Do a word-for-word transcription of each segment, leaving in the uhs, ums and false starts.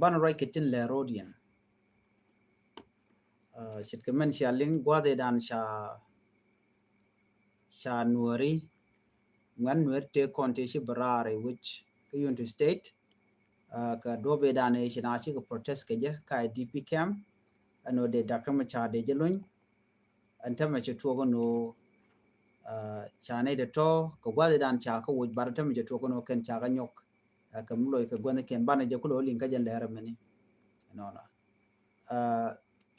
Banɛ ruac kɛ tin lɛ road yɛn. Ce̱tkɛ mɛn cia liŋ gua̱dhidan ca, ca Nuääri, ŋuɛ̈n Nuääri tëë kɔn tëë ci bɛ raar i̱ wec kä Unity State. Kɛ duɔ̱ɔ̱pidan i̱ ci na cikɛ protest kɛ jɛ ka i̱ D P camp. Ɛn ɣöö dee Doctor Machar dee jɛ luny. Ɛn tämɛ cɛ tuɔk ɛn ɣöö ca nɛy tɔ̱tɔ̱ kɛ gua̱dhidan ca kä woc, bat tämɛ cɛ tuɔk ɛn ɣöö kɛn ca kä nyɔk. Kɛ mi loc kɛ gua̱dhikiɛn banɛ jɛ kulɛ wä liŋ kä jɛn lɛr ɛmɛni. Nɔnɔ.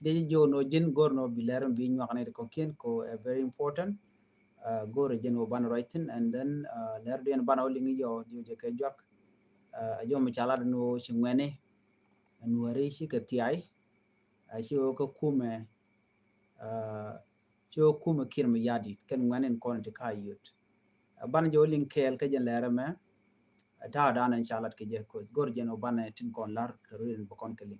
Dee ji̱ jiök nɔ ji̱n go̱r nɔ bi lɛr mi bi nyuak nɛy ti kɔ̱kiɛn kɛ ɛ very important. Go̱r ɛ jɛn wä banɛ ruac thi̱n, and then lɛr diɛn banɛ wä liŋ i̱ yɔ diw jɛ kɛ juak. Ɛ jɔm ca lat nɔ ci ŋuɛni. Nuääri cikɛ thiay. Ci wä kä kumɛ, ci wä kumɛ Kiir Mayardit kɛn ŋuɛni in kɔn ti ka yot. Banɛ jɛ wä liŋ kɛɛl kä jɛn lɛr ɛmɛ. Ta̱a̱ dan in ca lat kɛ jɛ, 'cause go̱r jɛn wä banɛ tin kɔn lar kɛ rurin bä kɔn kɛ liŋ.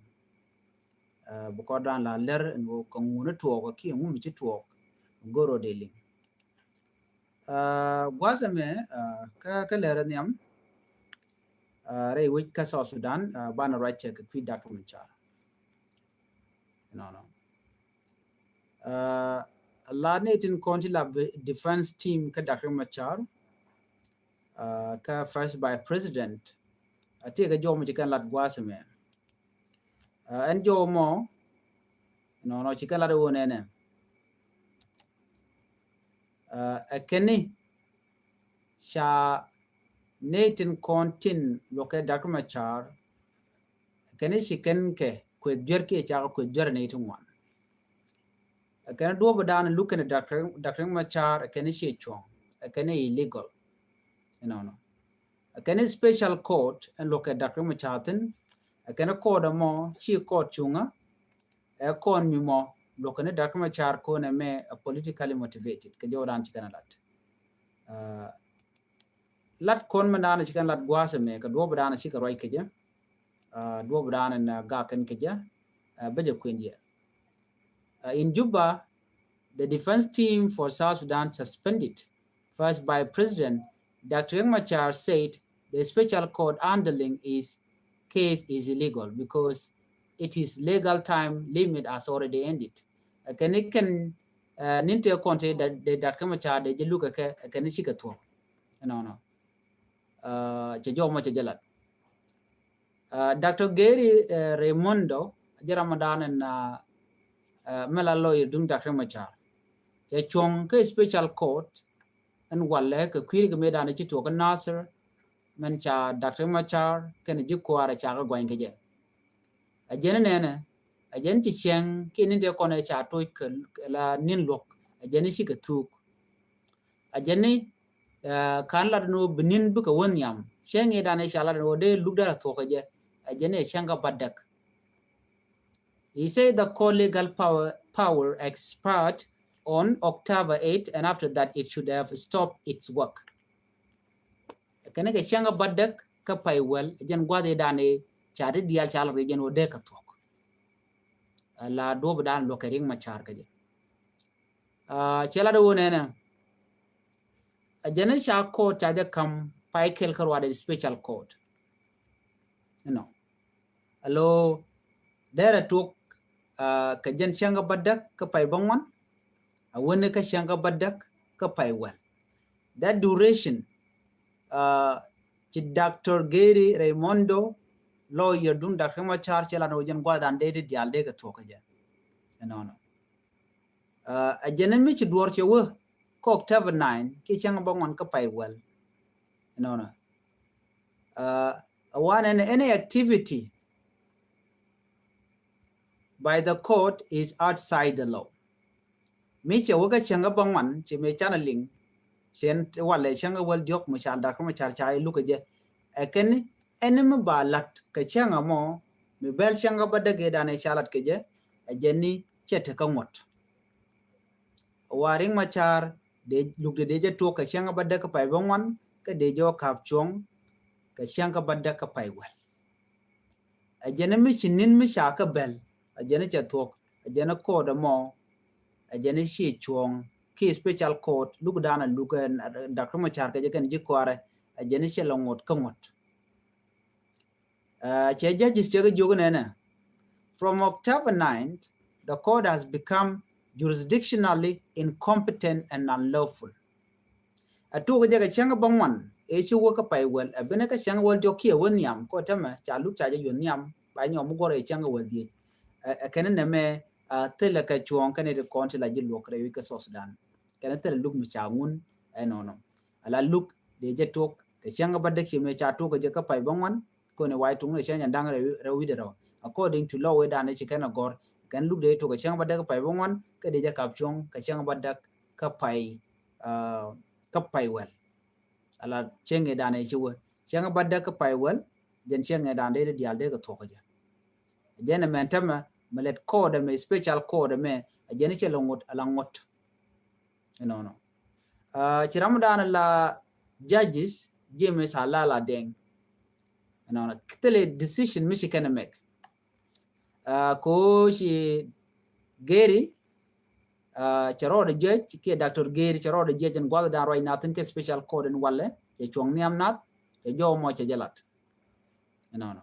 Bä kɔn dan la lɛr in wä kɛ ŋun tuɔɔk kiɛ ŋun mi ci tuɔɔk. Go̱r wä dee liŋ. Gua̱th ɛmɛ kä, kä lɛr ɛ nhiam rɛy wec kä South Sudan, banɛ ruac cɛ kɛ kui̱ Doctor Machar. Nɔnɔ. A la nɛy tin kɔn ti la defense team kä Doctor Machar, kä First Vice President, a tëëkɛ jɔw mɔ ci kɛn lat gua̱a̱th ɛmɛ. Ɛn jɔw mɔ, nɔnɔ, ci kɛn lat ɛ wä nɛnɛ. Ɛ kɛn ni ca nɛy tin kɔn tin luɔkɛ Doctor Machar, ɛ kɛn ni ci kɛn kɛ kueth juer kiɛ cakɛ kueth juer nɛy ti ŋuan. Ɛ kɛn ni duɔ̱ɔ̱p dan luk kɛn ni Doctor, Doctor Machar, ɛ kɛn ni ci cuɔ̱ŋ, ɛ kɛn ni illegal. Nɔnɔ. Ɛ kɛn ni special court ɛn luɔkɛ Doctor Machar thin, ɛ kɛn ni court ɛmɔ ci court cuŋä, ɛ kɔn mi mɔ luɔkɛ ni Doctor Machar kɔn ɛmɛ ɛ politically motivated kɛ jɔw dan ci kɛn lat. Lat kɔn mɛ dan ci kɛn lat gua̱a̱th ɛmɛ kɛ duɔ̱ɔ̱p dan ci kɛ ruac kɛ jɛ. Duɔ̱ɔ̱p dan in gak kɛn kɛ jɛ bä jɛ kuɛn yɛ. In Juba, the defense team for South Sudan suspended First Vice President Doctor Riek Machar said the special court handling his case is illegal because it is legal time limit has already ended. Ɛ kɛn ni kɛn nin tëë kɔn tëë Doctor Riek Machar dee jɛ luk ɛ kɛ, ɛ kɛn ni cikɛ thuɔ̱k. Nɔnɔ. Cɛ jɔw mɔ cɛ jɛ lat. Doctor Gary Raimondo, jɛ ram mɔ dan ɛn mɛ la lawyer duŋ Doctor Machar. Cɛ cuɔ̱ŋ kä special court ɛn walɛ kɛ kui̱ri kɛ mëë dan ci tuɔk kä Nasir, mɛn ca Doctor Machar kɛn ji̱ kuaarɛ ca kä guany kɛ jɛ. A jɛn nɛnɛ, a jɛn ci cɛŋ kiɛ nin tëë kɔn ɛ ca toc kɛ la nin luɔk, a jɛn cikɛ thuk. A jɛn ni kan lat ni wä bi nin bikɛ wä nhiam. Cɛŋ i̱ dan i̱ ca lat ni wä dee luk dee la thuɔk kɛ jɛ. A jɛn ni cɛŋ kä Badek. He said the court legal power, power expired on October eight, and after that it should have stopped its work. Kɛn ni kɛ cɛŋ kä Badek kä pay wäl, a jɛn gua̱th i̱ dan i̱ ca ti diaal ca lat kɛ jɛn wä dee kɛ thuɔk. La duɔ̱ɔ̱p dan luɔk kɛ Riek Machar kɛ jɛ. Cɛ lat wä nɛnɛ. A jɛn ca court ca jɛ kam pay kɛl kä ruadɛ special court. Inɔ. Alo, derɛ tuɔk kɛ jɛn cäŋ kä Badek kä pay bä ŋuan. A wäni kä cäŋ kä Badek kä pay wäl. That duration, ci Doctor Gary Raimondo, lawyer duŋ Doctor Machar cɛ lan wä jɛn gua̱dan dee ti diaal dee kɛ thuɔk kɛ jɛ. Ɛnɔnɔ. A jɛn mi ci duɔr cɛ wä kä October nine kiɛ cäŋ bä ŋuan kä pay wäl. Ɛnɔnɔ. A wan ɛn any activity by the court is outside the law. Mi cɛ wä kä cäŋ bä ŋuan ci mi canɛ liŋ. Cɛn walɛ cäŋ wäl diɔk mi ca Doctor Machar ca iluk kɛ jɛ. Ɛ kɛn ɛn mi ba lat kɛ cäŋ mɔ mi bɛl cäŋ bä däk i̱ dan i̱ ca lat kɛ jɛ. Ɛ jɛn ni cɛ te kä ŋuɔ̱t. Wa Riek Machar dee luk dee dee jɛ tuɔk kɛ cäŋ bä däk kä pay bä ŋuan kä dee jɛ wä ka̱p cuɔ̱ŋ kɛ cäŋ bä däk kä pay wäl. A jɛn mi ci ni̱n mi ca kä bɛl a jɛn cɛ thuɔ̱k a jɛn ko̱o̱t ɛmɔ. A jɛn ci cuɔ̱ŋ ki special court luk dan a luk Doctor Machar kɛ jɛ kɛn ji̱ kuarɛ a jɛn cɛ lɛ ŋuɔ̱t kä ŋuɔ̱t. Cɛ judges cɛ kɛ jiök nɛnɛ, from October ninth the court has become jurisdictionally incompetent and unlawful. Ɛ tuɔk jɛ kɛ cäŋ bä ŋuan ëë ci wä kä pay wäl, ɛ ben kä cäŋ wäl diɔk kiɛ wä nhiam kɔ tämɛ ca luk ca jɛ yuɔth nhiam ba nyɔm mi guɔr ɛ cäŋ wäl dhiec. Ɛ kɛn nɛmɛ thilɛ kɛ cuɔ̱ɔ̱ŋ kɛn ri kɔn ti la ji̱ luɔk rɛy wi̱c kä South Sudan. Kɛn thilɛ luk mi ca ŋun ɛnɔnɔ. Ala luk dee jɛ tuɔk kɛ cäŋ bä däk ci mëë ca tuɔk kɛ jɛ kä pay bä ŋuan. Kɔnɛ way tuŋni cäŋ jɛ da̱ŋ rɛw wi̱cdɛ rɛw. According to law wee danɛ ci kɛn a gɔr kɛn luk dee tuɔk kɛ cäŋ bä däk kä pay bä ŋuan kä dee jɛ kap cuɔ̱ŋ kɛ cäŋ bä däk kä pay kä pay wäl. Ala cäŋ ɛ danɛ ci wee cäŋ bä däk kä pay wäl. Jɛn cäŋ ɛ danɛ dee diaal dee kɛ thuɔk kɛ jɛ. Jɛn ɛmɛ tämɛ mɛ lɛt court ɛmɛ special court ɛmɛ. Jɛn cɛ lɛ ŋot ala ŋot. Ɛnɔnɔ. Ci ram dan la judges James Alala Deng. Ɛnɔnɔ thilɛ decision mi ci kɛn ɛ make. Ko ci Geri cɛ rɔɔdɛ judge kiɛ Doctor Geri cɛ rɔɔdɛ judge ɛn guath dan ruac nathin kɛ special court ɛn walɛ cɛ cuɔ̱ŋ nhiam nath cɛ jɔw mɔ cɛ jɛ lat. Ɛnɔnɔ.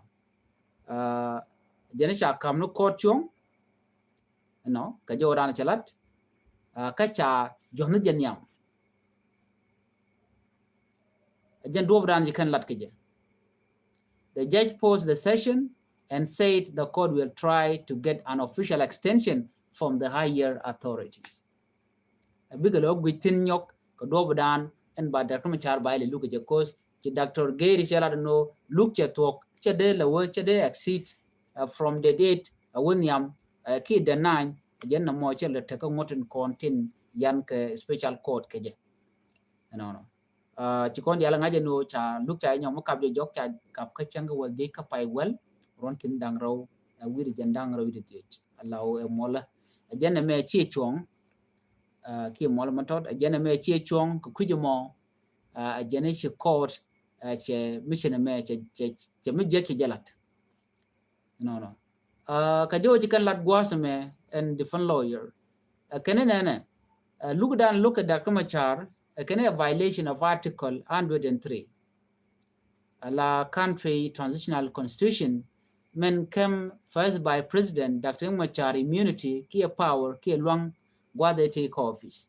Jɛn ca kam ni court cuɔ̱ŋ. Ɛnɔ kɛ jɔw dan cɛ lat. Kä ca juɔ̱th ni jɛ nhiam. Jɛn duɔp dan ci kɛn lat kɛ jɛ. The judge paused the session and said the court will try to get an official extension from the higher authorities. A bikɛ lɛ wä guic thi̱n nyɔk kɛ duɔp dan ɛn ba Doctor Machar ba ilɛ luk kɛ jɛ cause ci Doctor Geri cɛ lat ɛn ɣöö luk cɛ thuɔk cɛ dee lɛ wä cɛ dee exceed from the date a wä nhiam ki dɛ nany. Jɛn nɔmɔ cɛ lɛ tekä ŋuɔ̱t in kɔn tin yan kɛ special court kɛ jɛ. Ɛnɔnɔ. Ci kɔn diaal ŋa̱c ɛn ɣöö ca luk ca nyɔm mi kap jɛ jɔk ca kap kä cäŋ kɛ wäl dhiec kä pay wäl ruɔ̱n kin da̱ŋ rɛw ɛ wi̱r jɛn da̱ŋ rɛw wi̱r dhiec. Ala ɣöö ɛ muɔlä ɛ jɛn ɛmɛ ciɛ cuɔ̱ŋ. Kiɛ muɔlä mɛ tɔt ɛ jɛn ɛmɛ ciɛ cuɔ̱ŋ kɛ kui̱c ɛmɔ. Ɛ jɛn ci court cɛ mi cin ɛmɛ cɛ mi jiɛk ci jɛ lat. Nɔnɔ. Kä jɛ wä ci kɛn lat gua̱a̱th ɛmɛ ɛn defense lawyer. Ɛ kɛn nɛnɛ luk dan luk kɛ Doctor Machar ɛ kɛn a violation of article hundred and three. Ala country transitional constitution mɛn käm first vice president Doctor Machar immunity kiɛ power kiɛ luaŋ gua̱a̱th ɛ ti kä office.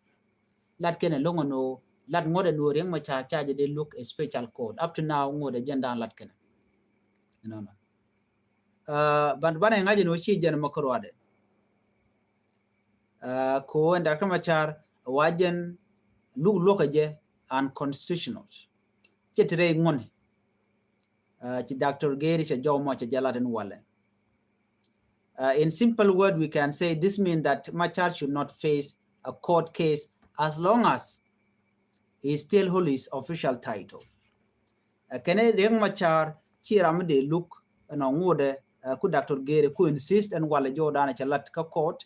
Lat kɛn ɛ loŋ ɛn ɣöö lat ŋuɔ̱t ɛn ɣöö Riek Machar ca jɛ dee luk ɛ special court. Up to now ŋuɔ̱t ɛ jɛn dan lat kɛn ɛ. Nɔnɔ. Ban banɛ ŋa̱c ɛn ɣöö ci jɛn mɔ kä ruaadɛ. Ko ɛn Doctor Machar wa jɛn luk luɔkä jɛ unconstitutional. Cɛ ti rɛy ŋuɔ̱ni. Ci Doctor Geri cɛ jɔw mɔ cɛ jɛ lat ɛn walɛ. In simple word we can say this mean that Machar should not face a court case as long as he still hold his official title. Ɛ kɛn Riek Machar ci ram mi dee luk ɛnɔ ŋuɔdɛ ku Doctor Geri ku insist ɛn walɛ jɔw danɛ cɛ lat kä court.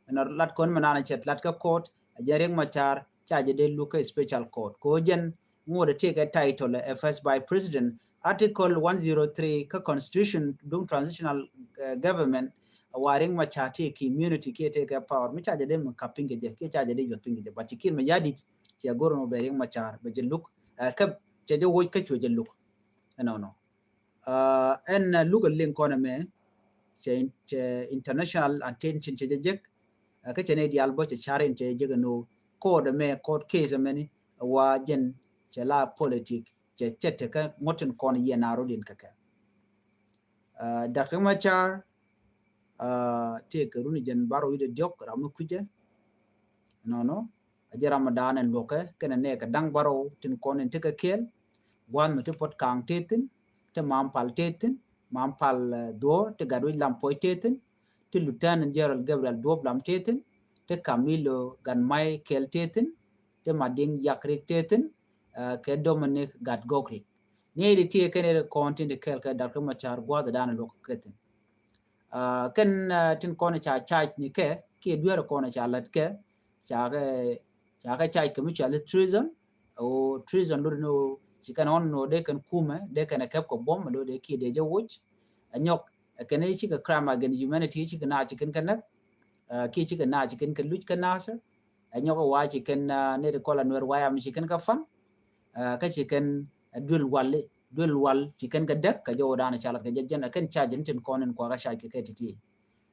Ɛnɔ lat kɔn mi nanɛ cɛ lat kä court ɛ jɛn Riek Machar ca jɛ dee luk kä special court ko jɛn ŋuɔdɛ tëëkɛ title ɛ first vice president. Article one zero three kä constitution duŋ transitional government. Wa Riek Machar tëëkɛ immunity kiɛ tëëkɛ power mi ca jɛ dee mi kap piny kɛ jɛ kiɛ ca jɛ dee yuɔth piny kɛ jɛ. But ci Kiir Mayardit cɛ go̱r ɛn ɣöö bɛ Riek Machar bɛ jɛ luk kä cɛ jɛ woc kä cuɛ jɛ luk. Ɛnɔnɔ. Ɛn luk ɛ liŋ kɔn ɛmɛ cɛ international attention cɛ jɛ jek. Kä cɛ ni diaal bä cɛ car in cɛ jɛ jek ɛn ɣöö court ɛmɛ court case ɛmɛni wa jɛn cɛ la politic cɛ cɛ tekä ŋuɔ̱t in kɔn yɛn a rot in kɛ kɛ. Doctor Machar tëëkɛ runi jɛn baro wi̱dɛ diɔk ram mi kucɛ. Nɔnɔ a jɛ ram mi daanɛ luɔkɛ kɛnɛ nɛɛkɛ da̱ŋ baro tin kɔn in tekɛ kɛɛl. Gua̱a̱th mi ti Puɔt Kaŋ tëë thi̱n, ti Mam Pal tëë thi̱n, Mam Pal dhuɔ̱ɔ̱r, ti Gatwec Lam Puɔc tëë thi̱n, ti Lieutenant General Gabriel Duɔp Lam tëë thi̱n, ti Camilo Gatmay Kɛl tëë thi̱n, ti Madiŋ Yak Rik tëë thi̱n, kɛ Dominic Gatgok Rik. Ni ri ti kɛn ri kɔn tin ti kɛl kɛ Doctor Machar gua̱a̱th dan luɔk kɛ thi̱n. Kɛn tin kɔn ca charge ni kɛ kiɛ duer kɔn ca lat kɛ ca kɛ ca kɛ charge kɛ mi ca li treason. O treason lo ni o ci kɛn ɔn ni o dee kɛn kumɛ dee kɛn kɛp kɛ buɔm lo dee kiɛ dee jɛ woc. A nyɔk kɛn ci kɛ crime against humanity ci kɛ na ci kɛn kɛ näk. Kiɛ ci kɛ na ci kɛn kɛ luc kɛ nasɛ. A nyɔk wa ci kɛn ni ri kɔla nuɛr waya mi ci kɛn kɛ fan. Kä ci kɛn duel wali duël wal ci kɛn kɛ däk kɛ jɔwdan ca lat kɛ jɛ jɛn ɛ kɛn ca jɛ ni tin kɔn in kuakä ca kɛ kɛ ti̱ti̱.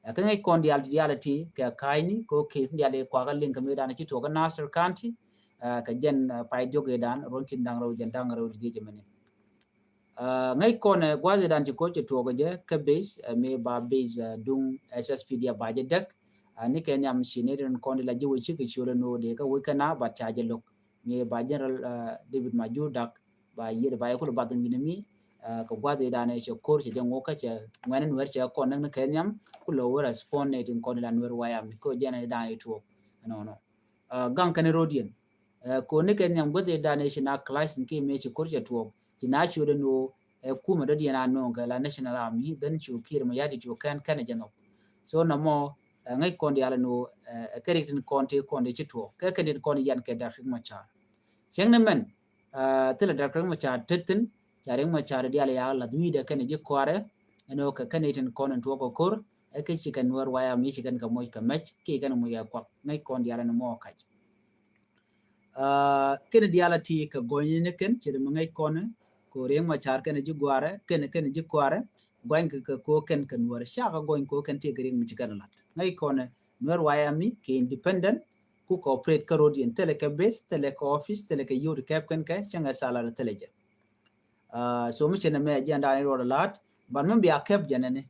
Ɛ kɛ ŋäc kɔn diaal ti diaal ti kɛ ka̱a̱cni kɛ ɣöö case ni diaal kɛ kuakä liŋ kɛ mëë dan ci tuɔɔk kä Nasir County, ɛ, kɛ jɛn, ɛ, pay diɔk ëëdan ruɔ̱n ki̱n da̱ŋ rɛw jɛn da̱ŋ rɛw ti dhiec ɛmɛni. Ɛ, ŋäc kɔn ɛ gua̱th ëëdan ci ko̱r cɛ tuɔɔk kɛ jɛ kä base, ɛ, mëë ba base, ɛ, duŋ S S P D F ba jɛ däk, ɛ, ni kɛ nhiam ci ni rin kɔn di la ji̱ wec cikɛ ciöl ɛn ɣöö dee kä wec kɛ na ba ca jɛ lo̱k. Ni ba General, ɛ, David Majur Dak ba yiëëd ba yɛ kulɛ bath in wi̱n mi, ɛ, kɛ gua̱th ëëdan ɛ cɛ ko̱r cɛ jɛ ŋuɔk kä cɛ ŋuɛn in wɛr cɛ kɔn näk ni kɛ nhiam kulɛ wä respond ni tin kɔn di la Nuer White Army kɛ jɛn ëëdan ɛ tuɔɔk. Ɛnɔnɔ. Ɛ, gaŋ kɛn rodiɛn. Ɛ, koni kɛ nhiam guäth ëëdan ɛ ci na class in ki mëë ci ko̱r cɛ tuɔɔk. Ci na ciöt ɛn ɣöö ɛ kumɛ dɔ̱diɛn a nööŋ kɛ la National Army, then cu Kiir Mayardit cu kɛn kɛn ɛ jɛ nhɔk. So nɔmɔ, ɛ, ŋäc kɔn diaal ɛn ɣöö, ɛ, ɛ kɛ rik tin kɔn ti kɔn ti ci tuɔɔk. Kɛ kɛn tin kɔn yan kɛ Doctor Riek Machar. Cieŋ ni mɛn, ɛ, thilɛ Doctor Riek Machar tet thi̱n, ca Riek Machar diaal ya lath wi̱i̱dɛ kɛn ji̱ kɔaarɛ, ɛn ɣöö kɛ kɛn itin kɔn in tuɔɔk kɛ ko̱r, ɛ kɛ ci kɛn Nuer White Army ci kɛn kɛ moc kɛ mɛc, ki kɛn moc kɛ kuak, ŋäc kɔn diaal ɛn mɔ kac. Ɛ, kɛn diaal a ti kɛ gɔny ni kɛn, ci ri mi ŋäc kɔn, ko Riek Machar kɛn ji̱ guaarɛ, kɛn, kɛn ji̱ kɔaarɛ, gɔny kɛ, kɛ ko kɛn kɛ Nuer, ca kɛ gɔny ko kɛn ti kɛ Riek mi ci kɛn lat. Ŋäc kɔn, Nuer White Army kɛ independent, ku cooperate kä rodiɛn, thilɛ kɛ base, thilɛ kɛ office, thilɛ kɛ yio̱w ti kɛp kɛn kɛ, cäŋ ɛ salary thilɛ jɛ. Ɛ, so mi cɛ nɛ mɛ agenda ni ruɔd la̱t, but mi bia kɛp jɛ nɛni.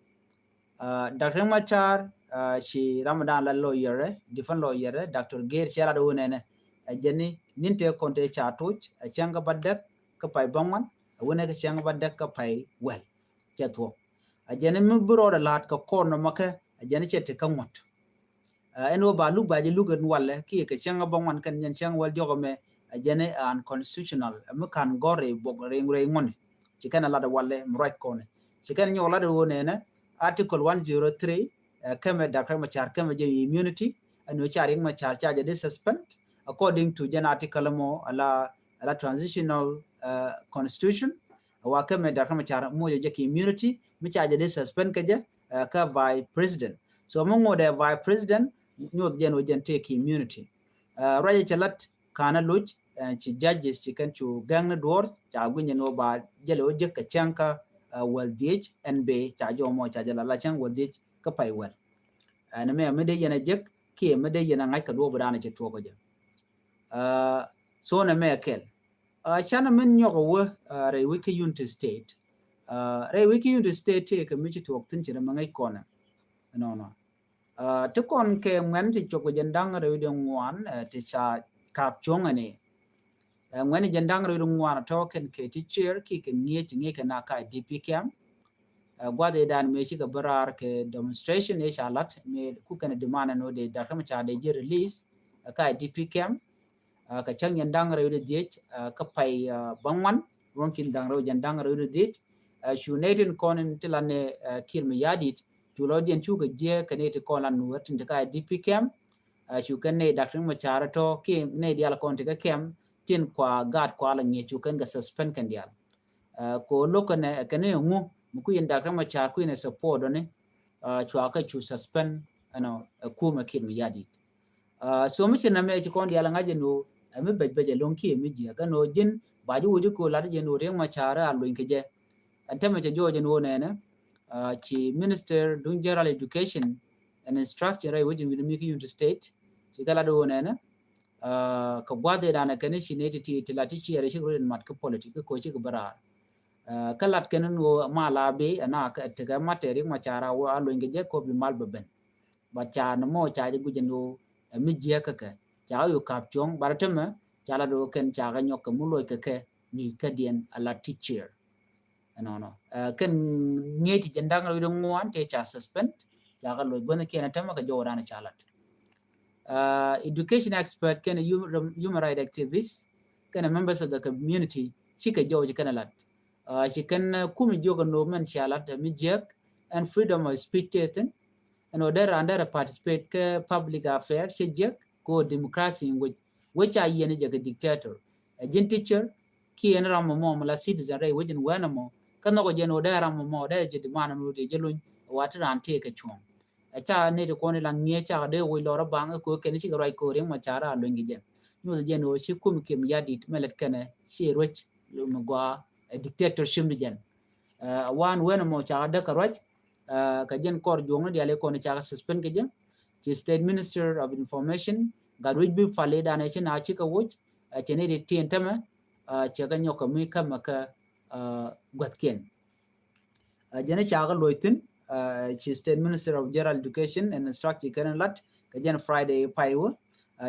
Ɛ, Doctor Machar, ɛ, ci ram dan la lawyer, defense lawyer, Doctor Gere cɛ lat wä nɛnɛ. Ɛ jɛni, nin tëë kɔn tëë ca tuc, ɛ cäŋ kä ba däk kä pay bäŋuan, ɛ wä nɛ kä cäŋ kä ba däk kä pay wäl. Cɛ thuɔ̱k. Ɛ jɛni mi bi ruɔd la̱t kä kɔn nɔ makɛ, ɛ jɛni cɛ ti kä ŋuɔ̱t. Ɛ, ɛn ɣöö ba luk ba jɛ luk ɛn walɛ, kiɛ kɛ cäŋ kä bäŋuan kɛn jɛn cäŋ wäl diɔk ɛmɛ, ɛ jɛn ɛ unconstitutional, ɛ mi ka̱n gɔ̱r rɛy bok rɛy, rɛy ŋuɔ̱ni. Ci kɛn ɛ lat ɛ walɛ, mi ruac kɔnɛ. Ci kɛn ɛ nyɔk lat ɛ ɣöö nɛnɛ, Article one zero three, ɛ, kɛmɛ Doctor Machar, kɛmɛ jɛ immunity, ɛn ɣöö ca Riek Machar ca jɛ di suspend, according to jɛn article ɛmɔ, ala, ala transitional, ɛ, constitution, ɛ wa kɛmɛ Doctor Machar moc ɛ jɛ kɛ immunity, mi ca jɛ di suspend kɛ jɛ, ɛ, kä vice president. So mi ŋot ɛ vice president, nyoth jɛn wä jɛn tëë kɛ immunity. Ɛ, ruacɛ cɛ lat ka̱n ɛ loc, ɛ, ci judges ci kɛn cu gɛŋ ni duɔ̱ɔ̱r, ca guinyɛ ni wä ba jɛ lɛ wä jek kɛ cäŋ kä, ɛ, wäl dhiec ɛn bee, ca jɔmɔ ca jɛ la la cäŋ wäl dhiec kä pay wäl. Ɛ, ni mɛ mi dee yɛn ɛ jek, kiɛ mi dee yɛn ɛ ŋa̱c kɛ duɔ̱ɔ̱p dan ɛ cɛ tuɔɔk ɛ jɛ. Ɛ, so nɛ mɛ kɛl. Ɛ, canɛ min nyɔk ɛ wä, ɛ, rɛy wec kä Unity State. Ɛ, rɛy wec kä Unity State tëë kɛ mi ci tuɔɔk thi̱n ci rɛ mɛ ŋäc kɔnɛ. Ɛnɔnɔ. Ɛ, ti kɔn kɛ ŋuɛn ti cuɔp kɛ jɛn da̱ŋ rɛw di ŋuan, ɛ, ti ca kap cuɔ̱ŋ ɛni. Ɛ, ŋuɛn jɛn da̱ŋ rɛw di ŋuan tɔ kɛn kɛ ti chair ki kɛ ŋi̱eec ŋi̱eec kɛ na ka D P camp. Ɛ, gua̱th idan mëë cikɛ bä raar kɛ demonstration i̱ ca lat mëë ku kɛn demand ɛn wä dee Doctor Machar dee ji̱ release, ɛ, ka D P camp. Ɛ, kɛ cäŋ jɛn da̱ŋ rɛw di dhiec, ɛ, kä pay, ɛ, bäŋuan, ruɔ̱n ki̱n da̱ŋ rɛw jɛn da̱ŋ rɛw di dhiec. Ɛ, cu nɛy tin kɔn in ti la nɛ, ɛ, Kiir Mayardit, cu lɔ diɛn cukɛ jiɛ kɛ nɛy ti kɔn la Nuɔr tin ti ka D P camp. Ɛ, cu kɛn nɛy Doctor Machar tɔ ki nɛy diaal kɔn ti kä camp tin kua gaat kua la ŋi̱eec cu kɛn kɛ suspend kɛn diaal. Ɛ, ko lo̱k kɛnɛ, kɛnɛ ŋu mi ku yɛn Doctor Machar ku yɛn ɛ support dɔni, ɛ, cua kɛ cu suspend ɛnɔ, ɛ, kumɛ Kiir Mayardit. Ɛ, so mi ci nɛmɛ ci kɔn diaal ŋa̱c ɛn ɣöö ɛ mi bɛc bɛc ɛlɔ̱ŋ kiɛ mi jiɛk ɛn ɣöö ji̱n ba ji̱ wä ji̱ ko̱ lat jɛ ɛn ɣöö Riek Machar a luny kɛ jɛ. Ɛn tɛmɛ cɛ jɔɔc ɛn ɣöö nɛnɛ, ɛ, ci minister duŋ general education and instruction rɛy wec in wi̱n mi kä Unity State ci kɛ lat ɣöö nɛnɛ, ɛ, kɛ gua̱th ëëdan ɛ kɛn ci nɛy ti ti ti la ti ciɛɛr ci kɛ rot in mat kä politik kä koci kɛ bä raar. Ɛ, kä lat kɛn ni ɣöö ma la bi ɛna tekɛ mat tɛ Riek Machar a wä a luny kɛ jɛ kɔ bi mal bɛ ben. But ca ni mɔ ca jɛ guic ni ɣöö ɛ mi jiɛk kä kɛ ca ɣä yu kap cuɔ̱ŋ, but ɛ tämɛ ca la do̱ kɛn ca kɛ nyɔk kɛ mi luɔc kɛ kɛ ni kädiɛn a la teacher. Ɛnɔnɔ. Ɛ, kɛn ŋi̱eec ti jɛn da̱ŋ rɛw di ŋuan tëë ca suspend, ca kɛ loc guänh kiɛn ɛ tämɛ kɛ jɔwdan ca lat. Ɛ, education expert kɛn hu-, human right activist kɛn members of the community cikɛ jɔw ci kɛn lat. Ɛ, ci kɛn, ɛ, kumi jiök ɛn ɣöö mɛn cia lat ɛ mi jiäk ɛn freedom of speech tëë thi̱n. Ɛn ɣöö dee raan dee rɛ participate kä public affair cɛ jiäk kɛ ɣöö democracy in wec. Wec ca yiɛn jɛ kɛ dictator. Ɛ ji̱n teacher kiɛ ɛn ram mɔ mɔ mi la citizen rɛy wec in wɛn ɛmɔ. Kä nhɔkɔ jɛ ɛn ɣöö dee ram mɔ mɔ dee jɛ demand ɛn ɣöö dee jɛ luny ɛ wa ti raan tëë kɛ cuɔ̱ŋ. Ɛ ca nɛy ti kɔn i̱ la ŋi̱eec cakɛ dee wec lɔr ɛ baŋ ɛ ko̱ kɛn cikɛ ruac ko̱ Riek Machar a luny kɛ jɛ. Nyuɔth jɛ ɛn ɣöö ci kumi Kiir Mayardit mɛ lät kɛnɛ ci ruec mi gɔaa dictatorship ni jɛn. Wan wen mɔ cakɛ däk kɛ ruac kɛ jɛn kɔr juɔŋni diali kɔn cakɛ suspend kɛ jɛ. Ci State Minister of Information gat wic bi pali danɛ ci na cikɛ wuc cɛ ni di tin tämɛ cɛ kɛ nyɔk kɛ mi kämɛ kɛ guathkiɛn. Jɛn cakɛ luɔc thin ci State Minister of General Education and Instruction kɛn lat kɛ jɛn Friday pay wä.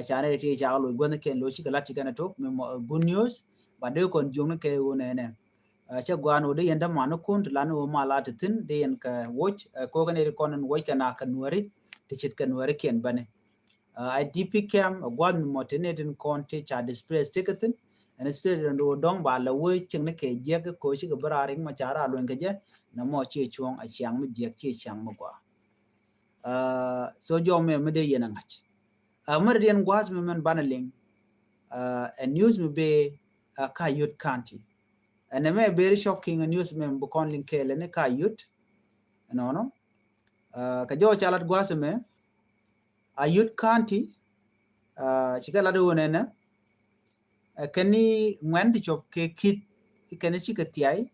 Ca ni di ti cakɛ luɔc guathkiɛn lo cikɛ lat cikɛn tok mi mɔ good news. But dee kɔn juɔŋni kɛ wä nɛnɛ. Cɛ guan wä di yɛn däman ni kun ti lan wä ma la ti thin di yɛn kɛ wuc kɛ wä kɛ ni di kɔn in wuc kɛ na kɛ nuäri ti cit kɛ nuäri kiɛn bäni. I D P camp a guath mi mɔ ti ni din kɔn ti ca displace ti kɛ thin. Ɛn state din wä dɔŋ ba la wä cieŋ ni kɛ jiɛk kɛ ko cikɛ bä ra rik ma ca ra luny kɛ jɛ na mɔ ci cuɔŋ a ciaŋ mi jiɛk ci ciaŋ mi gua. So jɔ mi mi dee yɛn a ŋac. Mɛ di yɛn guath mi mɛn banɛ liŋ. Ɛ news mi bee ka Ayod County. Ɛn ɛmɛ very shocking news mɛ bi kɔn liŋ kɛɛlɛ ni ka Ayod. Ɛnɔnɔ kɛ jɔw ca lat gua̱a̱th ɛmɛ Ayod County. Cikɛ lat iwon ɛnɛ kɛn ni ŋuɛn ti cop kɛ kith kɛn cikɛ thiay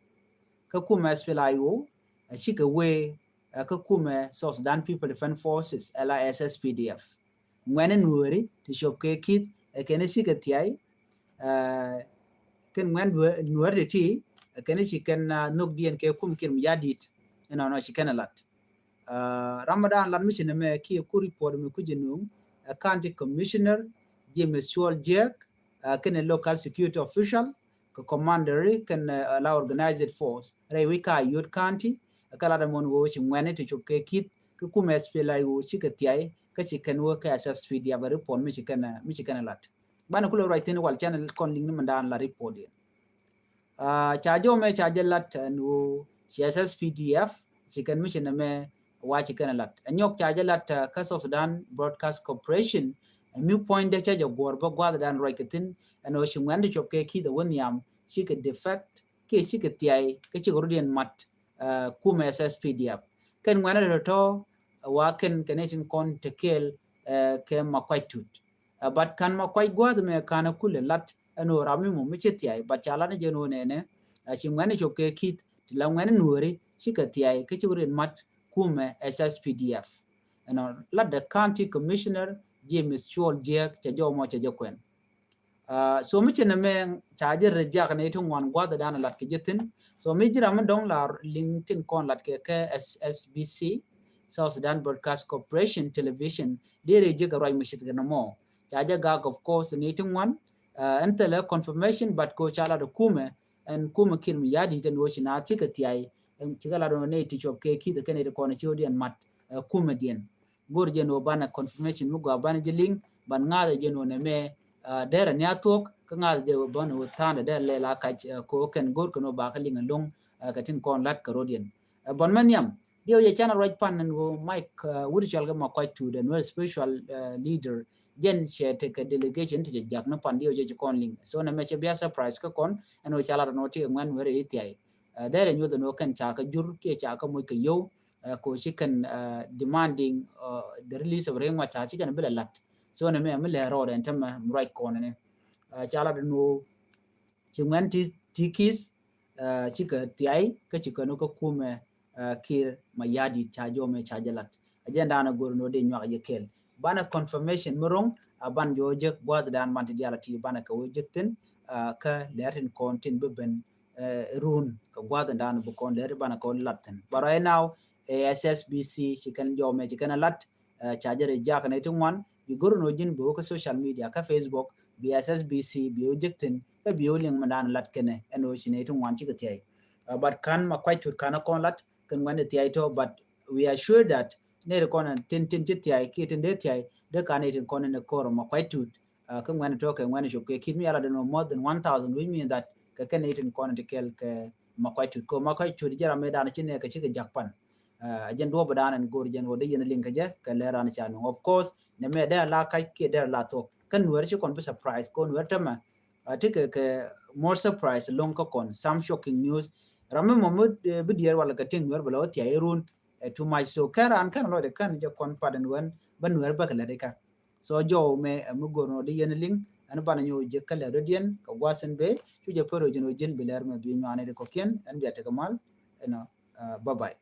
kä kumɛ S P L A I O cikɛ wee kä kumɛ South Sudan People Defense Forces ala S S P D F. Ŋuɛn in weri ti cop kɛ kith kɛn cikɛ thiay kɛn ŋuɛn nuɛr ti ti kɛn ci kɛn nhök diɛn kɛ kum Kiir Mayardit. Inɔnɔ ci kɛn lat. Ramadan lat mi ci nɛmɛ kiɛ ku report mi ku jɛ nuŋ ɛ County Commissioner James Cuɔl Jiɛk kɛn local security official kɛ commander kɛn la organized force rɛy wi̱c ka Ayod County. Kɛ lat ɛmɔn wee ci ŋuɛn ti cop kɛ kith kɛ kum S P L A I O cikɛ thiay kä ci kɛn wee kɛ S S P D F report mi ci kɛn mi ci kɛn lat. Banɛ kulɛ ruac thin wal channel kɔn liŋ ni mɛn daan la report yɛn. Ca jɔ mɛ ca jɛ lat ɛn ɣöö ci S S P D F ci kɛn mi ci nɛmɛ wa ci kɛn lat. Ɛ nyɔk ca jɛ lat kä South Sudan Broadcast Corporation ɛ mi puɔ̱ny dee cä jɛ guɔ̱r bä gua̱th dan ruac kɛ thin ɛn ɣöö ci ŋuɛn ti cop kɛ kith ɛ wä nhiam cikɛ defect kiɛ cikɛ thiay kä cikɛ rut yɛn mat. Kumɛ S S P D F kɛn ŋuɛn ɛ tɔ̱tɔ̱ wa kɛn kɛ ni tin kɔn te kɛɛl kɛ Makuac Tut. But kan Makuac gua̱a̱th mɛ kan a kulɛ lat ɛn ɣöö ram mi mɔ mi ci thiay but ca lat ni jɛn ɣöö nɛnɛ a ci ŋuɛn cop kɛ kith ti la ŋuɛn nuɔri cikɛ thiay kä ci wä rin mat kumɛ S S P D F. Ɛnɔ lat the county commissioner James Cuɔl Jiɛk cɛ jɔw mɔ cɛ jɛ kuɛn. So mi ci nɛmɛ ca jɛ rɛ jak ni ti ŋuan gua̱a̱th dan lat kɛ jɛ thin. So mi ji̱ ram mi dɔŋ la liŋ tin kɔn lat kɛ kɛ S S B C South Sudan Broadcast Corporation Television. Dee rɛ ji̱ kɛ ruac mi cit kɛ nɔmɔ ca jɛ gak of course ni ti ŋuan. Ɛn thilɛ confirmation but ko ca lat kumɛ ɛn kumɛ Kiir Mayardit ɛn wä ci na thikɛ thiay. Ɛn cikɛ lat wä ni ti cop kɛ kith kɛn ti kɔn ci wä diɛn mat kumɛ diɛn. Go̱r jɛn wä banɛ confirmation mi gɔaa banɛ jɛ liŋ ban ŋa̱th jɛn wä nɛ mɛ. Derɛ ni a thuɔk kä ŋa̱th jɛ wä banɛ wä tha̱a̱n dɛ lɛ la kac ko kɛn go̱r kɛn wä ba kä liŋ ɛlɔŋ. Kɛ tin kɔn lat kɛ rot yɛn bɔn mɛ nhiam diɛw jɛ canɛ ruac pan ɛn wä Mike wut cɔl kɛ Makuac Tut ɛn wä spiritual leader. Jɛn cɛ tekɛ delegation ti cɛ jak ni pan diɛw jɛ ci kɔn liŋ so nɛ mɛ cɛ bia surprise kä kɔn ɛn wä ca lat ɛn wä ti kɛ ŋuɛn wä rɛ ithiay. Derɛ nyuth ɛn wä kɛn ca kä jur kiɛ ca kä moc kɛ yow ko ci kɛn demanding the release of Riek Machar ci kɛn bi lɛ lat. So nɛ mɛ mi lɛ rɔɔd ɛn tämɛ mi ruac kɔn ɛn ca lat ɛn wä ci ŋuɛn ti ti kith. Cikɛ thiay kä cikɛ nu kä kumɛ Kiir Mayardit ca jɔmɛ ca jɛ lat. Agenda na go̱r ni wä dee nyuak jɛ kɛl banɛ confirmation mi ro̱ŋ. A ban jɔ jek gua̱th dan man ti dial a ti banɛ kɛ wä jek thin kä lɛr tin kɔn tin bi ben run kɛ gua̱th dan bi kɔn lɛr banɛ kɛ wä lat thin. But right now A S S B C ci kɛn jɔmɛ ci kɛn a lat. Ca jɛ rɛ jak ni ti ŋuan bi go̱r ni wä ji̱n bi wä kä social media kä Facebook bi S S B C bi wä jek thin kä bi wä liŋ mi dan lat kɛnɛ ɛn wä ci ni ti ŋuan cikɛ thiay. But kan Makuac Tut kan a kɔn lat kɛn ŋuan di thiay tɔ but we are sure that neri kɔn tin tin ci thiay ki tin dee thiay dee kan itin kɔn in kɔr Makuac Tut. Kä ŋuɛn tɔ kɛ ŋuɛn cop kɛ kith mi ala deno more than one thousand which mean that kɛ kɛn itin kɔn ti kɛl kɛ Makuac Tut ko Makuac Tut jɛ ram mi dan ci nɛ kɛ ci kɛ jak pan. Jɛn duɔp dan in gor jɛn wä dee yɛn liŋ kɛ jɛ kɛ lɛ ran ca nuŋ of course nɛ mɛ dee la kac kiɛ dee la thok kɛ nuɛr ci kɔn bi surprise ko nuɛr tämɛ. Ti kɛ kɛ more surprise loŋ kä kɔn some shocking news. Ram mi mɔ mi bi diɛɛr wala kɛ tiŋ nuɛr bɛ lɛ wä thiay run. Too much so kɛ ran kɛn lɔcdɛ kɛn jɛ kɔn pat ɛn wɛn bä nuɛr bäkɛ lɛ ri ka. So jɔw mɛ mi gor nɔ di yɛn liŋ Ɛn banɛ nyɔk jek kä lɛ dɔ̱diɛn kɛ gua̱a̱th in bëë. Cu jɛ pär ɔ ji̱n ɔ ji̱n bi lɛr mɛ bi nyuani di kɔkiɛn. Ɛn bia tekɛ mal. Ɛnɔ, bye bye.